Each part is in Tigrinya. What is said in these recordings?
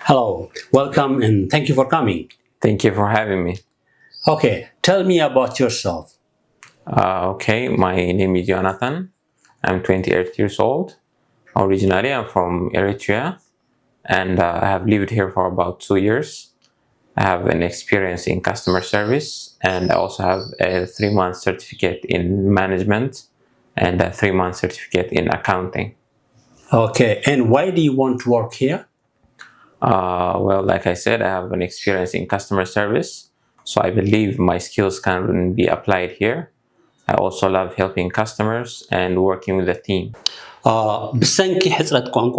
Hello, welcome and thank you for coming. Thank you for having me. Okay, tell me about yourself. Uh, okay, my name is Jonathan. I'm twenty-eight years old. Originally, I'm from Eritrea, and uh, I have lived here for about two years. I have an experience in customer service, and I also have a three month certificate in management and a three month certificate in accounting. Okay, and why do you want to work here? Uh, well, like I said, I have an experience in customer service, so I believe my skills can be applied here. I also love helping customers and working with the team. ብሰንኪ ሕፅረት ቋንቋ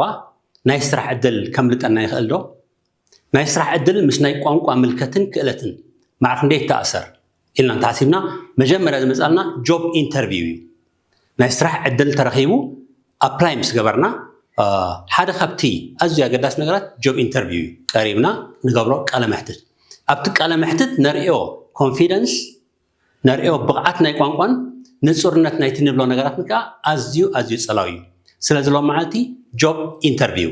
ናይ ስራሕ ዕድል ከምልጠና ይኽእል ዶ? ናይ ስራሕ ዕድል ምስ ናይ ቋንቋ ምልከትን ክእለትን መዓር ክንደይ ይተኣሰር ኢልና እንተሓሲብና፣ መጀመርያ ዝመፃልና ጆብ ኢንተርቪው እዩ። ናይ ስራሕ ዕድል ተረኺቡ ኣፕላይ ምስ ገበርና፣ ሓደ ካብቲ ኣዝዩ ኣገዳሲ ነገራት ጆብ ኢንተርቪው እዩ። ቀሪብና ንገብሮ ቃለ መሕትት፣ ኣብቲ ቃለ መሕትት ነርእዮ ኮንፊደንስ፣ ነርእዮ ብቕዓት ናይ ቋንቋን ንፁርነት ናይቲ ንብሎ ነገራት ከዓ ኣዝዩ ኣዝዩ ፀላዊ እዩ። ስለዚ ሎም መዓልቲ ጆብ ኢንተርቪው፣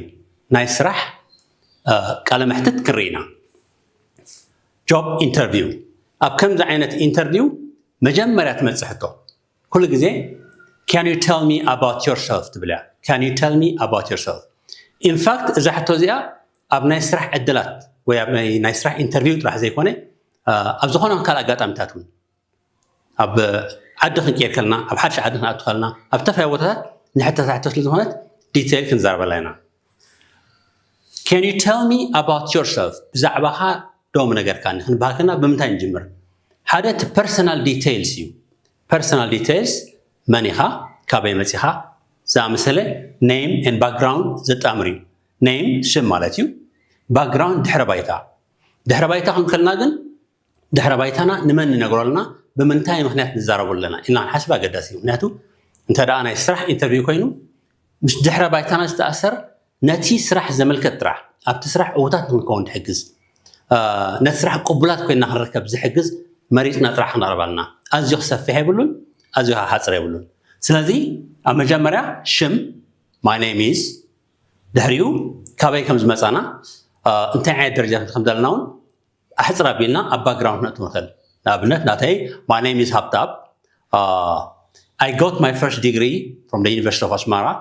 ናይ ስራሕ ቃለ መሕትት ክንርኢ ኢና። ጆብ ኢንተርቪው፣ ኣብ ከምዚ ዓይነት ኢንተርቪው መጀመርያ ትመፅእ ሕቶ ኩሉ ግዜ can you tell me about yourself ትብል እያ። Can you tell me about yourself? In fact እዛ ሕቶ እዚኣ ኣብ ናይ ስራሕ ዕድላት ወይ ኣብ ናይ ስራሕ ኢንተርቪው ጥራሕ ዘይኮነ፣ ኣብ ዝኾነ ካልእ ኣጋጣሚታት እውን፣ ኣብ ዓዲ ክንቀይር ከለና፣ ኣብ ሓድሽ ዓዲ ክንኣቱ ከለና፣ ኣብ ዝተፈላለዩ ቦታታት ንሕተታ ሕቶ ስለ ዝኾነት ዲቴይል ክንዛረበላ ኢና። Can you tell me about yourself? ብዛዕባኻ ዶ ምነገርካኒ ክንበሃል ከለና ብምንታይ ንጅምር? ሓደ እቲ ፐርሰናል ዲቴይልስ እዩ። ፐርሰናል ዲቴይልስ፣ መን ኢኻ፣ ካበይ መፂኻ ዝኣመሰለ፣ ኔም ኤንድ ባክግራውንድ ዘጣምር እዩ። ኔም ሽም ማለት እዩ። ባክግራውንድ ድሕረ ባይታ። ድሕረ ባይታ ክንከልና ግን ድሕረ ባይታና ንመን ንነግሮ ኣለና፣ ብምንታይ ምክንያት ንዛረቡ ኣለና ኢልና ክንሓስብ ኣገዳሲ እዩ። ምክንያቱ እንተ ደኣ ናይ ስራሕ ኢንተርቪው ኮይኑ ምስ ድሕረ ባይታና ዝተኣሰር ነቲ ስራሕ ዘመልከት ጥራሕ ኣብቲ ስራሕ ዕውታት ንክንከውን ዝሕግዝ፣ ነቲ ስራሕ ቅቡላት ኮይና ክንርከብ ዝሕግዝ መሪፅና ጥራሕ ክንቕርብ ኣለና። ኣዝዩ ክሰፍሕ የብሉን፣ ኣዝዩ ክሓፅር የብሉን። ስለዚ ኣብ መጀመርያ ሽም፣ my name is፣ ድሕሪኡ ካበይ ከም ዝመፃና፣ እንታይ ዓይነት ደረጃ ከም ዘለና እውን ኣሕፅር ኣቢልና ኣብ ባክግራውንድ ክነእትው ንኽእል። ንኣብነት ናተይ my name is ሃብታብ። I got my first degree from the University of Asmara.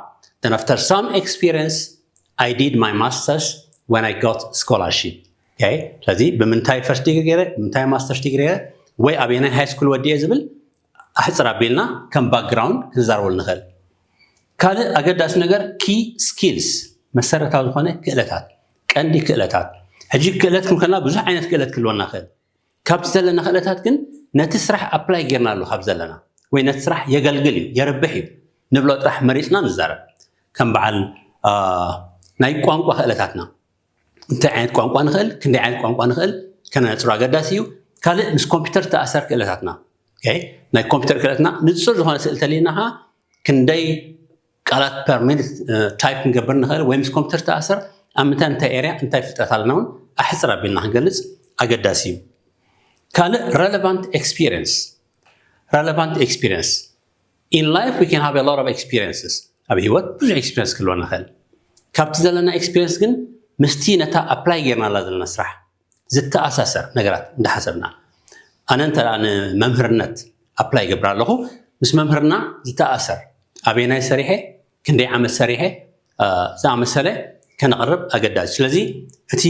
Then after some experience, I did my masters when I got scholarship. Okay? ስለዚ ብምንታይ ፈርስት ዲግሪ ገይረ፣ ብምንታይ ማስተርስ ዲግሪ ገይረ፣ ወይ ኣበየናይ ሃይ ስኩል ወዲኤ ዝብል ኣሕፅር ኣቢልና ከም ባክግራውንድ ክንዛረበሉ ንኽእል። ካልእ ኣገዳሲ ነገር ኪ ስኪልስ፣ መሰረታዊ ዝኾነ ክእለታት፣ ቀንዲ ክእለታት። ሕጂ ክእለት ክንከልና ብዙሕ ዓይነት ክእለት ክህልወና ይኽእል። ካብቲ ዘለና ክእለታት ግን ነቲ ስራሕ ኣፕላይ ጌርናሉ ካብ ዘለና ወይ ነቲ ስራሕ የገልግል እዩ፣ የርብሕ እዩ ንብሎ ጥራሕ መሪፅና ንዛረብ። ከም በዓል ናይ ቋንቋ ክእለታትና፣ እንታይ ዓይነት ቋንቋ ንኽእል፣ ክንደይ ዓይነት ቋንቋ ንኽእል ከነነፅሮ ኣገዳሲ እዩ። ካልእ ምስ ኮምፒውተር ዝተኣሰር ክእለታትና፣ ናይ ኮምፒውተር ክእለትና ንፁር ዝኾነ ስእሊ ተልዩና ከዓ ክንደይ ቃላት ፐር ሚኒት ታይፕ ክንገብር ንኽእል ወይ ምስ ኮምፒውተር ዝተኣሰር ኣብ ምንታይ ምንታይ ኤርያ እንታይ ፍልጠት ኣለና እውን ኣሕፅር ኣቢልና ክንገልፅ ኣገዳሲ እዩ። ካልእ relevant experience፣ relevant experience። In life we can have a lot of experiences። ኣብ ህይወት ብዙሕ ኤክስፒሪንስ ክህልወና ይኽእል። ካብቲ ዘለና ኤክስፒሪንስ ግን ምስቲ ነታ ኣፕላይ ጌርናላ ዘለና ስራሕ ዝተኣሳሰር ነገራት እንዳሓሰብና፣ ኣነ እንተ ንመምህርነት ኣፕላይ ይገብር ኣለኹ፣ ምስ መምህርና ዝተኣሰር ኣበየናይ ሰሪሐ፣ ክንደይ ዓመት ሰሪሐ ዝኣመሰለ ከነቕርብ ኣገዳሲ። ስለዚ እቲ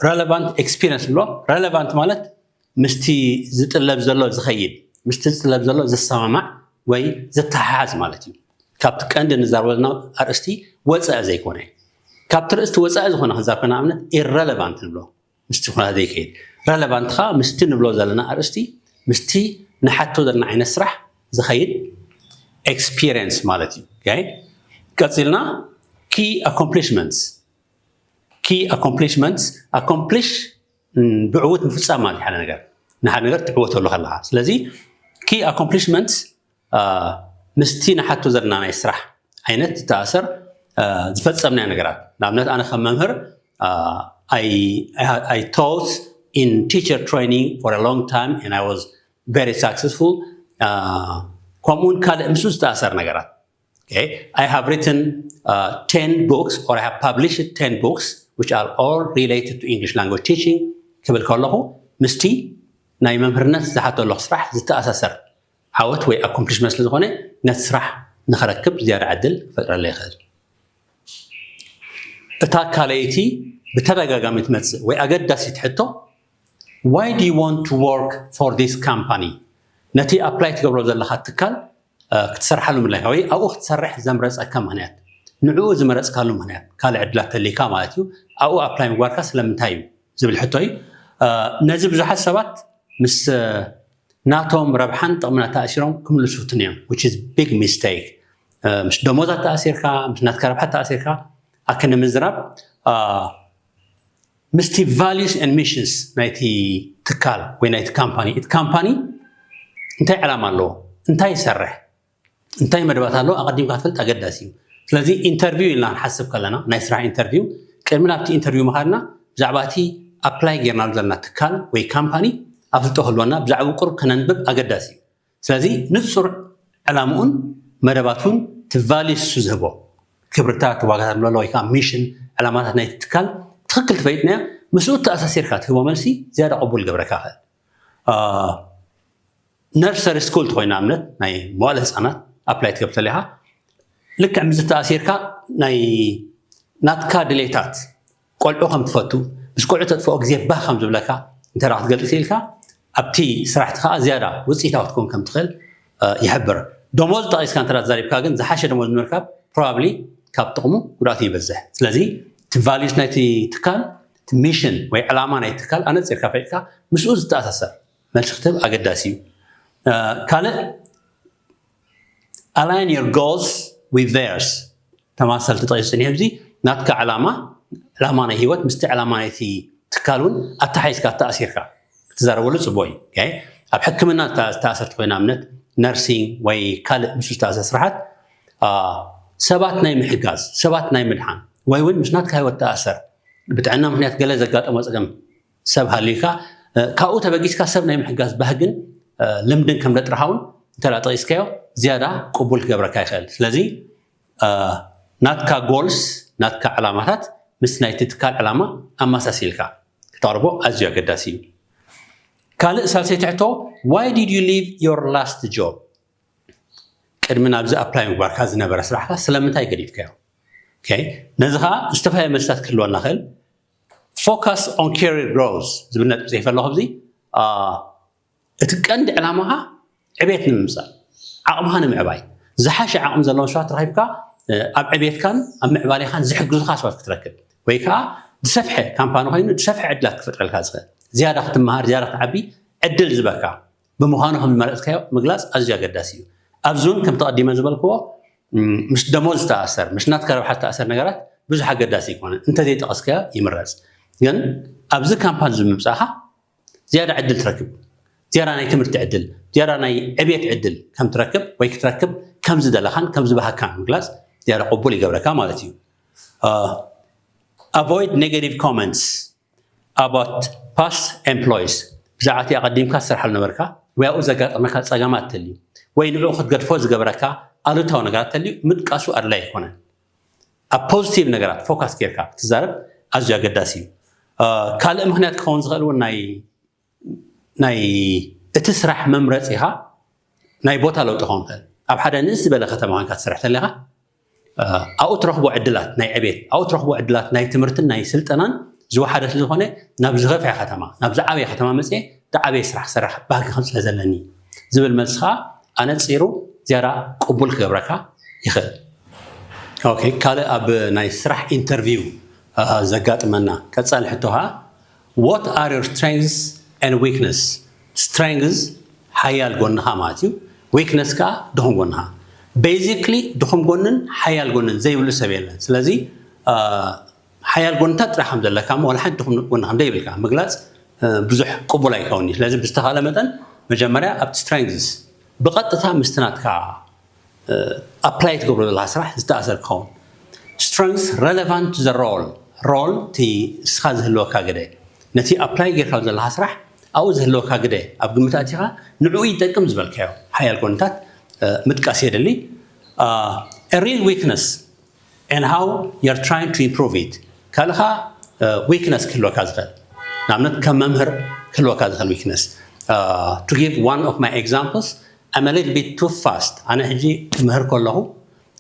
ረለቫንት ኤክስፒሪንስ ንብሎ፣ ረለቫንት ማለት ምስቲ ዝጥለብ ዘሎ ዝኸይድ፣ ምስቲ ዝጥለብ ዘሎ ዝሰማማዕ ወይ ዝተሓሓዝ ማለት እዩ። ካብቲ ቀንዲ ንዛረበልና ኣርእስቲ ወፃኢ ዘይኮነ፣ ካብቲ ርእስቲ ወፃኢ ዝኾነ ክንዛብ ከና ኣብነት ኢረለቫንት ንብሎ። ምስቲ ኩነታት ዘይከይድ። ረለቫንት ኸዓ ምስቲ ንብሎ ዘለና ኣርእስቲ፣ ምስቲ ንሓቶ ዘለና ዓይነት ስራሕ ዝኸይድ ኤክስፒሪየንስ ማለት እዩ። ቀፂልና ኪ ኣኮምፕሊሽመንትስ። ኪ ኣኮምፕሊሽመንትስ፣ ኣኮምፕሊሽ ብዕውት ምፍፃም ማለት ሓደ ነገር፣ ንሓደ ነገር ትዕወተሉ ከለካ። ስለዚ ኪ ኣኮምፕሊሽመንትስ ምስቲ ንሓቶ ዘለና ናይ ስራሕ ዓይነት ዝተኣሰር ዝፈፀምናዮ ነገራት። ንኣብነት ኣነ ከም መምህር I taught in teacher training for a long time and I was very successful። ከምኡውን ካልእ ምስኡ ዝተኣሰር ነገራት። I have written ten books or I have published ten books which are all related to English language teaching ክብል ከለኹ ምስቲ ናይ መምህርነት ዝሓተለኹ ስራሕ ዝተኣሳሰር ዓወት ወይ accomplishment ስለ ዝኾነ ነቲ ስራሕ ንኸረክብ ዝያዳ ዕድል ክፈጥረለይ ይኽእል። እታ ካልኣይቲ ብተደጋጋሚ ትመጽእ ወይ ኣገዳሲት ሕቶ why do you want to work for this company? ነቲ apply ትገብሮ ዘለኻ ትካል ክትሰርሓሉ ምድላይካ ወይ ኣብኡ ክትሰርሕ ዘምረፀካ ምክንያት፣ ንዕኡ ዝመረፅካሉ ምክንያት፣ ካልእ ዕድላት ተልይካ ማለት እዩ። ኣብኡ apply ምግባርካ ስለምንታይ እዩ ዝብል ሕቶ እዩ። ነዚ ብዙሓት ሰባት ምስ ናቶም ረብሓን ጥቕምን ኣተኣሲሮም ክምልሱ ይፍትኑ እዮም፣ which is big mistake። ምስ ደሞዝ ኣተኣሲርካ፣ ምስ ናትካ ረብሓ ኣተኣሲርካ ኣክንምዝራብ ምስቲ values and missions ናይቲ ትካል ወይ ናይቲ ካምፓኒ፣ እቲ ካምፓኒ እንታይ ዕላማ ኣለዎ፣ እንታይ ይሰርሕ፣ እንታይ መደባት ኣለዎ ኣቐዲምካ ክትፈልጥ ኣገዳሲ እዩ። ስለዚ ኢንተርቪው ኢልና ክንሓስብ ከለና፣ ናይ ስራሕ ኢንተርቪው፣ ቅድሚ ናብቲ ኢንተርቪው ምኻድና ብዛዕባ እቲ ኣፕላይ ጌርናሉ ዘለና ትካል ወይ ካምፓኒ ኣፍልጦ ክህልወና ብዛዕባ ቁሩብ ከነንብብ ኣገዳሲ እዩ። ስለዚ ንጹር ዕላምኡን መደባቱን እቲ ቫሊዩስ ዝህቦ ክብርታት ዋጋታት ምለሎ ወይ ከዓ ሚሽን ዕላማታት ናይቲ ትካል ትኽክል ተፈይጥናዮ ምስኡ ተኣሳሲርካ ትህቦ መልሲ ዝያዳ ቅቡል ገብረካ ይኽእል። ነርሰሪ ስኩል ተኮይና እምነት ናይ መዋለ ህፃናት ኣፕላይ ትገብር ተሊኻ ልክዕ ምስ ዝተኣሲርካ ናይ ናትካ ድሌታት ቆልዑ ከም ትፈቱ ምስ ቆልዑ ተጥፍኦ ግዜ ባህ ከም ዝብለካ እንተ ክትገልፅ ኢልካ ኣብቲ ስራሕቲ ከዓ ዝያዳ ውፅኢታዊ ክትከውን ከም ትኽእል ይሕብር። ደሞዝ ጠቂስካ እንተ ተዛሪብካ ግን ዝሓሸ ደሞዝ ንምርካብ ፕሮባብሊ ካብ ጥቕሙ ጉድኣቱ ይበዝሕ። ስለዚ እቲ ቫሊዩስ ናይቲ ትካል እቲ ሚሽን ወይ ዕላማ ናይ ትካል ኣነፂርካ ፈሊጥካ ምስኡ ዝተኣሳሰር መልሲ ክትህብ ኣገዳሲ እዩ። ካልእ align your goals with theirs ተማሰልቲ ጠቂሱ ኒሄ እዚ ናትካ ዕላማ ዕላማ ናይ ህይወት ምስቲ ዕላማ ናይቲ ትካል እውን ኣተሓይዝካ ተኣሲርካ ክትዛረበሉ ፅቡቅ እዩ። ኣብ ሕክምና ዝተኣሰርት ኮይና እምነት ነርሲንግ ወይ ካልእ ምስ ዝተኣሰር ስራሓት ሰባት ናይ ምሕጋዝ ሰባት ናይ ምድሓን ወይ እውን ምስ ናትካ ህይወት ተኣሰር ብጥዕና ምክንያት ገለ ዘጋጠሞ ፀገም ሰብ ሃልዩካ ካብኡ ተበጊስካ ሰብ ናይ ምሕጋዝ ባህግን ልምድን ከም ደጥርሃውን እንተ ጠቂስካዮ ዝያዳ ቅቡል ክገብረካ ይኽእል። ስለዚ ናትካ ጎልስ ናትካ ዕላማታት ምስ ናይቲ ትካል ዕላማ ኣመሳሲልካ ክተቕርቦ ኣዝዩ ኣገዳሲ እዩ። ካልእ ሳልሰይቲ ሕቶ why did you leave your last job? ቅድሚ ናብዚ ኣፕላይ ምግባርካ ዝነበረ ስራሕካ ስለምንታይ ገዲፍካዮ? ነዚ ከዓ ዝተፈላለየ መልስታት ክህልወና ክእል focus on career growth ዝብል ነጥቢ ፅሒፈ ኣለኹ። እዚ እቲ ቀንዲ ዕላማኻ ዕቤት ንምምፃእ ዓቕምኻ ንምዕባይ ዝሓሸ ዓቕሚ ዘለዎም ሰባት ረኪብካ ኣብ ዕቤትካን ኣብ ምዕባሌኻን ዝሕግዙኻ ሰባት ክትረክብ ወይ ከዓ ዝሰፍሐ ካምፓኒ ኮይኑ ዝሰፍሐ ዕድላት ክፈጥረልካ ዝኽእል ዝያዳ ክትመሃር ዝያዳ ክትዓቢ ዕድል ዝበካ ብምዃኑ ከም ዝመረፅካዮ ምግላፅ ኣዝዩ ኣገዳሲ እዩ። ኣብዚ እውን ከም ተቐዲመ ዝበልክዎ ምስ ደሞዝ ዝተኣሰር ምስ ናትካ ረብሓ ዝተኣሰር ነገራት ብዙሕ ኣገዳሲ ኣይኮነን እንተዘይጠቐስካዮ ይምረፅ። ግን ኣብዚ ካምፓኒ እዚ ምምፃእኻ ዝያዳ ዕድል ትረክብ ዝያዳ ናይ ትምህርቲ ዕድል ዝያዳ ናይ ዕብየት ዕድል ከም ትረክብ ወይ ክትረክብ ከም ዝደለኻን ከም ዝበሃካን ምግላፅ ዝያዳ ቅቡል ይገብረካ ማለት እዩ። Avoid negative comments about past employees ብዛዕባ እቲ ኣቐዲምካ ትሰርሓሉ ነበርካ ወይ ኣብኡ ዘጋጠመካ ፀገማት ተልዩ ወይ ንዕኡ ክትገድፎ ዝገበረካ ኣሉታዊ ነገራት ተልዩ ምጥቃሱ ኣድላይ ኣይኮነን። ኣብ ፖዚቲቭ ነገራት ፎካስ ጌርካ ክትዛረብ ኣዝዩ ኣገዳሲ እዩ። ካልእ ምክንያት ክኸውን ዝኽእል እውን ናይ ናይ እቲ ስራሕ መምረፂኻ ናይ ቦታ ለውጢ ክኸውን ይኽእል። ኣብ ሓደ ንእስ ዝበለ ከተማ ኮንካ ትሰርሕ ተለካ ኣብኡ ትረኽቦ ዕድላት ናይ ዕቤት ኣብኡ ትረኽቦ ዕድላት ናይ ትምህርትን ናይ ስልጠናን ዝወሓደ ስለዝኾነ ናብ ዝኸፍሐ ከተማ ናብ ዝዓበየ ከተማ መፅየ ዝዓበየ ስራሕ ክሰርሕ ባህጊ ከም ስለዘለኒ ዝብል መልሲ ከዓ ኣነፂሩ ዝያዳ ቅቡል ክገብረካ ይኽእል። ካልእ ኣብ ናይ ስራሕ ኢንተርቪው ዘጋጥመና ቀፃሊ ሕቶ ከዓ what are your strengths and weakness? Strengths ሓያል ጎንኻ ማለት እዩ። ዊክነስ ከዓ ድኹም ጎንኻ። ቤዚክሊ ድኹም ጎንን ሓያል ጎንን ዘይብሉ ሰብ የለን። ስለዚ ሓያል ጎንታት ጥራሕ ከም ዘለካ እሞ ዋላ ሓንቲ ድኹም ጎንኻ ከም ዘይብልካ ምግላፅ ብዙሕ ቅቡል ኣይከውን እዩ። ስለዚ ብዝተኻለ መጠን መጀመርያ ኣብቲ ስትሬንግስ ብቐጥታ ምስቲ ናትካ ኣፕላይ ትገብሮ ዘለካ ስራሕ ዝተኣሰር ክኸውን። Strengths relevant to the role role እቲ እስኻ ዝህልወካ ግደ ነቲ ኣፕላይ ጌርካ ዘለካ ስራሕ ኣብኡ ዝህልወካ ግደ ኣብ ግምት ኣቲኻ ንዕኡ ይጠቅም ዝበልካዮ ሓያል ጎንታት ምጥቃስ የድሊ። Real weakness and how you're trying to improve it ካልኻ weakness ክህልወካ ዝኽእል፣ ንኣብነት ከም መምህር ክህልወካ ዝኽእል weakness. To give one of my examples, I'm a little bit too fast. ኣነ ሕጂ ክምህር ከለኹ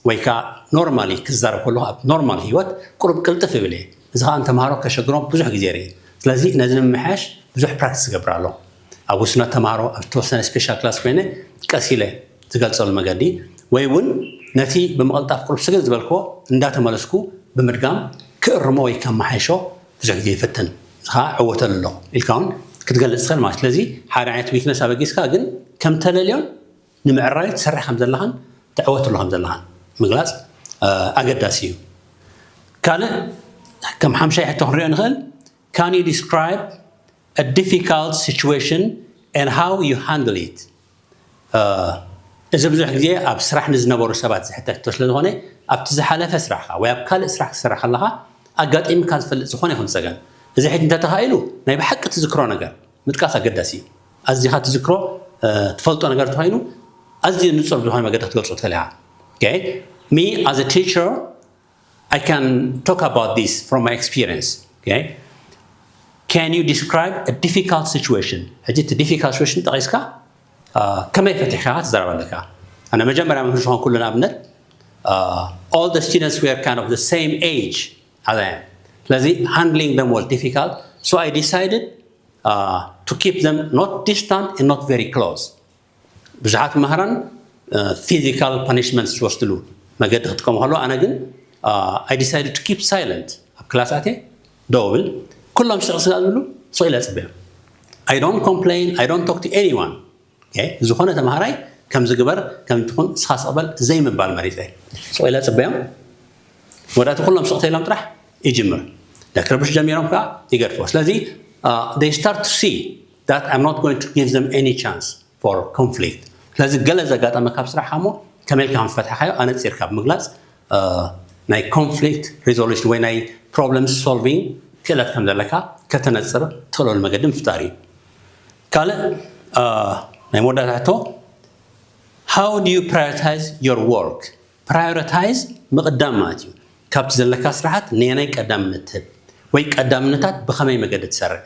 ወይ ከዓ normally ክዛረብ ከለኹ ኣብ normal ህይወት ቁሩብ ቅልጥፍ ይብል እየ። እዚ ከዓ ንተምሃሮ ከሸግሮም ብዙሕ ግዜ ርኢ። ስለዚ ነዚ ንምምሕያሽ ብዙሕ practice እገብር ኣለኹ። ኣብ ውስነት ተምሃሮ ኣብ ዝተወሰነ special class ኮይነ ቀስ ኢለ ዝገልፀሉ መገዲ ወይ እውን ነቲ ብምቕልጣፍ ቁሩብ ስግር ዝበልክዎ እንዳተመለስኩ ብምድጋም ክእርሞ ወይ ከመሓይሾ ብዙሕ ግዜ ይፍትን። እዚ ከዓ ዕወተሉ ኣለኹ ኢልካ እውን ክትገልፅ ትኽእል ማለት። ስለዚ ሓደ ዓይነት weakness ኣበጊስካ ግን ከም ተለልዮን ንምዕራዩ ትሰርሕ ከም ዘለኻን ትዕወትሉ ከም ዘለኻን ምግላፅ ኣገዳሲ እዩ። ካልእ ከም ሓምሻይ ሕቶ ክንሪኦ ንኽእል፣ can you describe a difficult situation and how you handle it? እዚ ብዙሕ ግዜ ኣብ ስራሕ ንዝነበሩ ሰባት ዝሕተት ሕቶ ስለ ዝኾነ ኣብቲ ዝሓለፈ ስራሕካ ወይ ኣብ ካልእ ስራሕ ክትሰርሕ ከለኻ ኣጋጢምካ ዝፈልጥ ዝኾነ ይኹን ፀገም፣ እዚ ሕጂ እንተተኻኢሉ ናይ ብሓቂ ትዝክሮ ነገር ምጥቃስ ኣገዳሲ እዩ። ኣዚኻ ትዝክሮ ትፈልጦ ነገር እንተኾይኑ ኣዝዩ ንፁር ብዝኾነ መገዲ ክትገልፆ ትኽእል ኢኻ። Me as a teacher, I can talk about this from my experience. Okay? Can you describe a difficult situation? ሕጂ እቲ difficult situation ጠቒስካ ከመይ ፈቲሕካ ትዛረብ ኣለካ። ኣነ መጀመርያ መምህር ዝኾንኩሉ ንኣብነት all the students were kind of the same age as I am. ስለዚ handling them was difficult, so I decided to keep them not distant and not very close. ብዙሓት መምህራን physical punishments ዝወስድሉ መገዲ ክጥቀሙ ከለዉ ኣነ ግን I decided to keep silent. ኣብ ክላስ ኣትየ ደው ብል፣ ኩሎም ስቕ ስቕ ዝብሉ ስቕ ኢለ ፅበዮም። I don't complain, I don't talk to anyone. ዝኾነ ተምሃራይ ከምዚ ግበር ከምዚ ትኹን ንስኻ ስቕ በል ዘይምባል መሪፀ። ስቕ ኢለ ፅበዮም። ወዳእቲ ኩሎም ስቕ ተኢሎም ጥራሕ ይጅምር። ክርብሹ ጀሚሮም ከዓ ይገድፍዎ። ስለዚ they start to see that I'm not going to give them any chance for conflict. ስለዚ ገለ ዘጋጠመ ካብ ስራሕ እሞ ከመይ ኢልካ ከም ዝፈትሕካዮ ኣነፂርካ ብምግላፅ ናይ conflict resolution ወይ ናይ problem solving ክእለት ከም ዘለካ ከተነፅር ትኽእለሉ መገዲ ምፍጣር እዩ። ካልእ ናይ መወዳእታ ሕቶ፣ how do you prioritize your work? Prioritize ምቕዳም ማለት እዩ። ካብቲ ዘለካ ስራሓት ነየናይ ቀዳምነት ትህብ ወይ ቀዳምነታት ብኸመይ መገዲ ትሰርዕ?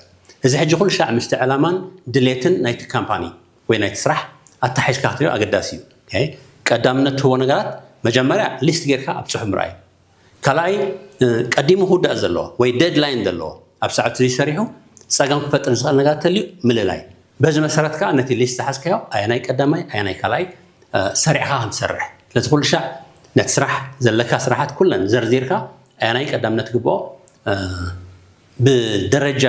እዚ ሕጂ ኩሉ ሻዕ ምስቲ ዕላማን ድሌትን ናይቲ ካምፓኒ ወይ ናይቲ ስራሕ ኣተሓሒዝካ ክትሪኦ ኣገዳሲ እዩ። ቀዳምነት ትህቦ ነገራት መጀመርያ list ጌርካ ኣብ ፅሑፍ ምርኣይ። ካልኣይ ቀዲሙ ክውዳእ ዘለዎ ወይ deadline ዘለዎ ኣብ ሰዓት እዚ ሰሪሑ ፀገም ክፈጥር ዝኽእል ነገር ተልዩ ምልላይ። በዚ መሰረት ከዓ ነቲ list ዝሓዝካዮ ኣየናይ ቀዳማይ ኣየናይ ካልኣይ ሰሪዕካ ከም ትሰርሕ። ስለዚ ኩሉ ሻዕ ነቲ ስራሕ ዘለካ ስራሓት ኩለን ዘርዚርካ ኣየናይ ቀዳምነት ግብኦ ብደረጃ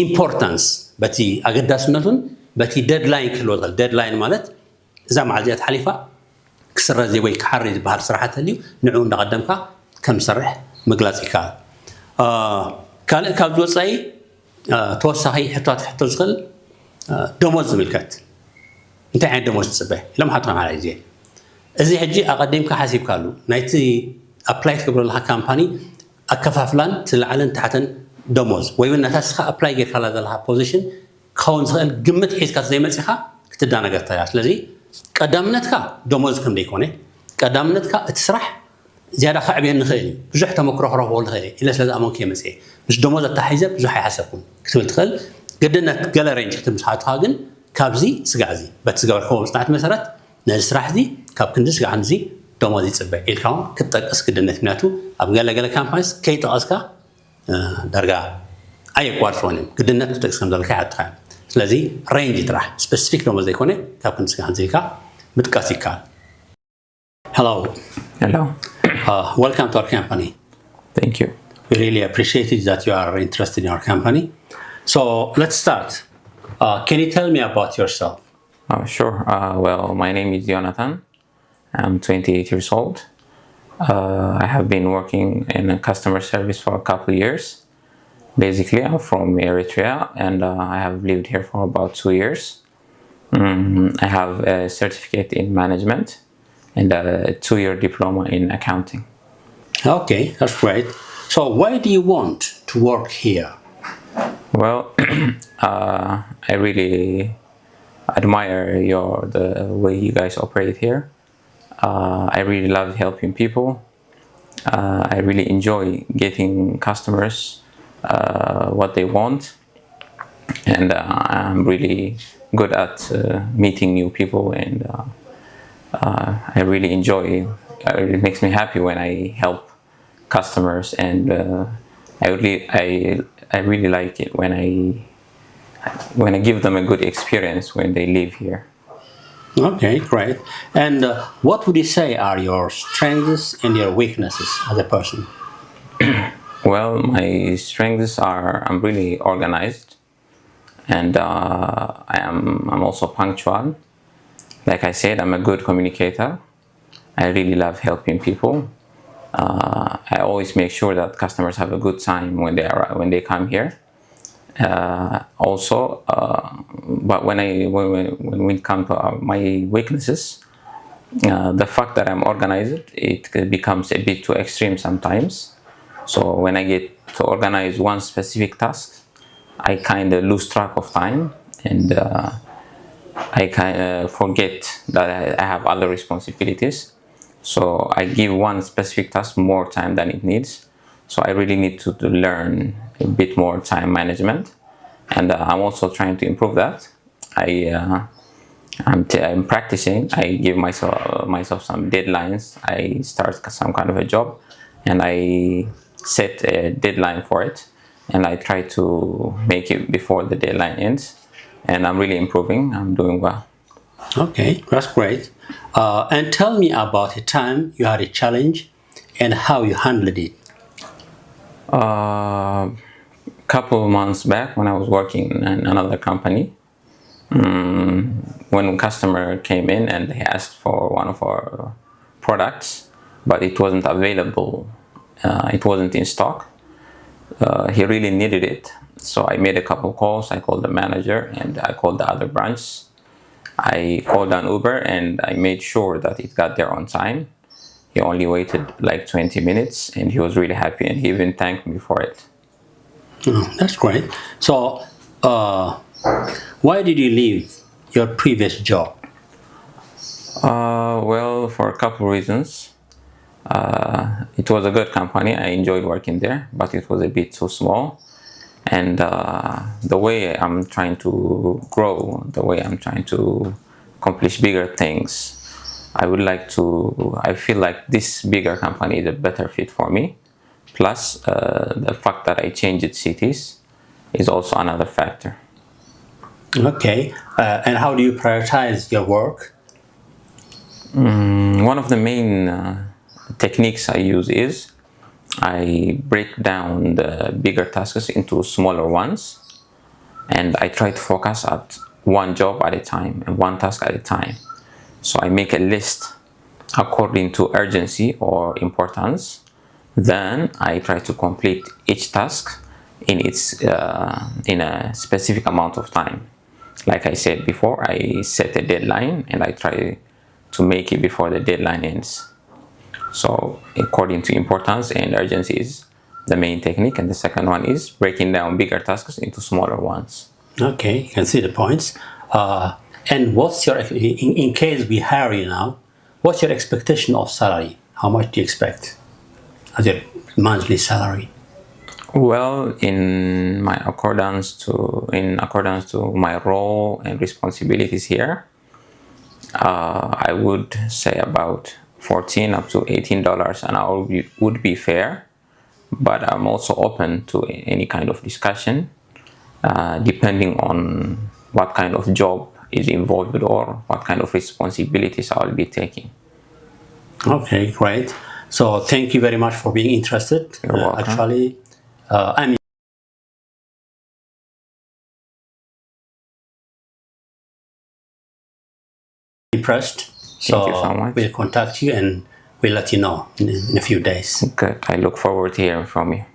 importance በቲ ኣገዳስነቱን በቲ deadline ክህልዎ ዝኽእል። Deadline ማለት እዛ መዓልቲ እዚኣ ተሓሊፋ ክስረዝ ወይ ክሓሪ ዝበሃል ስራሓት ተልዩ ንዕኡ እንዳቐደምካ ከም ዝሰርሕ ምግላፅ ይከኣል። ካልእ ካብዚ ወፃኢ ተወሳኺ ሕቶታት ክሕቶ ዝኽእል ደሞዝ ዝምልከት፣ እንታይ ዓይነት ደሞዝ ትፅበ ኢሎም ሓትኻ ሓደ ግዜ። እዚ ሕጂ ኣቐዲምካ ሓሲብካሉ ናይቲ apply ትገብሮ ዘለካ ካምፓኒ ኣከፋፍላን ትላዕልን ታሕትን ደሞዝ ወይ እውን ነታ ንስኻ apply ጌርካላ ዘለካ position ክኸውን ዝኽእል ግምት ሒዝካ ዘይመፂኻ ክትዳነገር ትኽእል። ስለዚ ቀዳምነትካ ደሞዝ ከም ዘይኮነ፣ ቀዳምነትካ እቲ ስራሕ ዝያዳ ከዕብየኒ ይኽእል እዩ፣ ብዙሕ ተመክሮ ክረኽበሉ ይኽእል እየ ኢለ ስለ ዝኣመንኩ እየ መፅየ። ምስ ደሞዝ ኣተሓሒዘ ብዙሕ ኣይሓሰብኩን ክትብል ትኽእል። ግድነት ገለ ሬንጅ ክትምስሓትኻ ግን ካብዚ ስጋዕ እዚ በቲ ዝገበርካዎ መፅናዕቲ መሰረት ነዚ ስራሕ እዚ ካብ ክንዲ ስጋዕ ክንዲ ደሞዝ ይፅበ ኢልካ እውን ክትጠቅስ ግድነት። ምክንያቱ ኣብ ገለገለ ካምፓኒስ ከይጠቐስካ ዳርጋ ኣየቋርፅዎን እዮም። ግድነት ክትጠቅስ ከም ዘለካ ይሓትኻ እዮም። ስለዚ ሬንጅ ጥራሕ ስፔሲፊክ ደሞዝ ዘይኮነ ካብ ክንዲ ስጋዕ ክንዲ ኢልካ ምጥቃስ ይከኣል። Hello. Hello. Uh, welcome to our company. Thank you. We really appreciate it that you are interested in our company. So let's start. Uh, can you tell me about yourself? Oh, sure. Uh, well, my name is Jonathan. I'm twenty-eight years old. Uh, I have been working in customer service for a couple of years. Basically, I'm from Eritrea and uh, I have lived here for about two years. Mm, I have a certificate in management and a two year diploma in accounting. Okay, that's great. So, why do you want to work here? Well, uh, I really admire your the way you guys operate here. Uh, I really love helping people. Uh, I really enjoy getting customers uh, what they want, and uh, I'm really good at uh, meeting new people, and uh, uh, I really enjoy. Uh, it makes me happy when I help customers, and uh, I really, I, I really like it when I when I give them a good experience when they live here. Okay, great. And uh, what would you say are your strengths and your weaknesses as a person? Well, my strengths are I'm really organized, and uh, I am I'm also punctual. Like I said, I'm a good communicator. I really love helping people. Uh, I always make sure that customers have a good time when they are when they come here. Uh, also, uh, but when I when when, when we come to uh, my weaknesses, uh, the fact that I'm organized, it becomes a bit too extreme sometimes. So when I get to organize one specific task, I kind of lose track of time, and uh, I kind of forget that I, I have other responsibilities. So I give one specific task more time than it needs. So I really need to, to learn a bit more time management, and uh, I'm also trying to improve that. I uh, I'm, t- I'm practicing. I give myself myself some deadlines. I start some kind of a job, and I set a deadline for it, and I try to make it before the deadline ends. And I'm really improving. I'm doing well. Okay, that's great. Uh, and tell me about a time you had a challenge and how you handled it. A uh, couple months back, when I was working in another company, um, when a customer came in and he asked for one of our products, but it wasn't available, uh, it wasn't in stock. Uh, he really needed it, so I made a couple calls. I called the manager and I called the other branch. I called an Uber and I made sure that it got there on time. He only waited like twenty minutes and he was really happy and he even thanked me for it. Oh, that's great. So, uh, why did you leave your previous job? Uh, well, for a couple reasons. Uh, it was a good company. I enjoyed working there, but it was a bit too small. And uh, the way I'm trying to grow, the way I'm trying to accomplish bigger things, I would like to, I feel like this bigger company is a better fit for me. Plus, uh, the fact that I changed cities is also another factor. Okay. Uh, and how do you prioritize your work? Mm, one of the main uh, techniques I use is I break down the bigger tasks into smaller ones, and I try to focus at one job at a time and one task at a time. So I make a list according to urgency or importance. Then I try to complete each task in its uh, in a specific amount of time. Like I said before, I set a deadline and I try to make it before the deadline ends. So according to importance and urgency is the main technique, and the second one is breaking down bigger tasks into smaller ones. Okay, you can see the points. Uh, and what's your in, in case we hire you now? What's your expectation of salary? How much do you expect as your monthly salary? Well, in my accordance to in accordance to my role and responsibilities here, uh, I would say about fourteen up to eighteen dollars an hour would be, would be fair. But I'm also open to any kind of discussion, uh, depending on what kind of job is involved or what kind of responsibilities I'll be taking. Okay, great. So thank you very much for being interested. You're welcome. Actually, uh, I'm impressed. Thank you so much. We'll contact you and we'll let you know in, in a few days. Good. I look forward to hearing from you.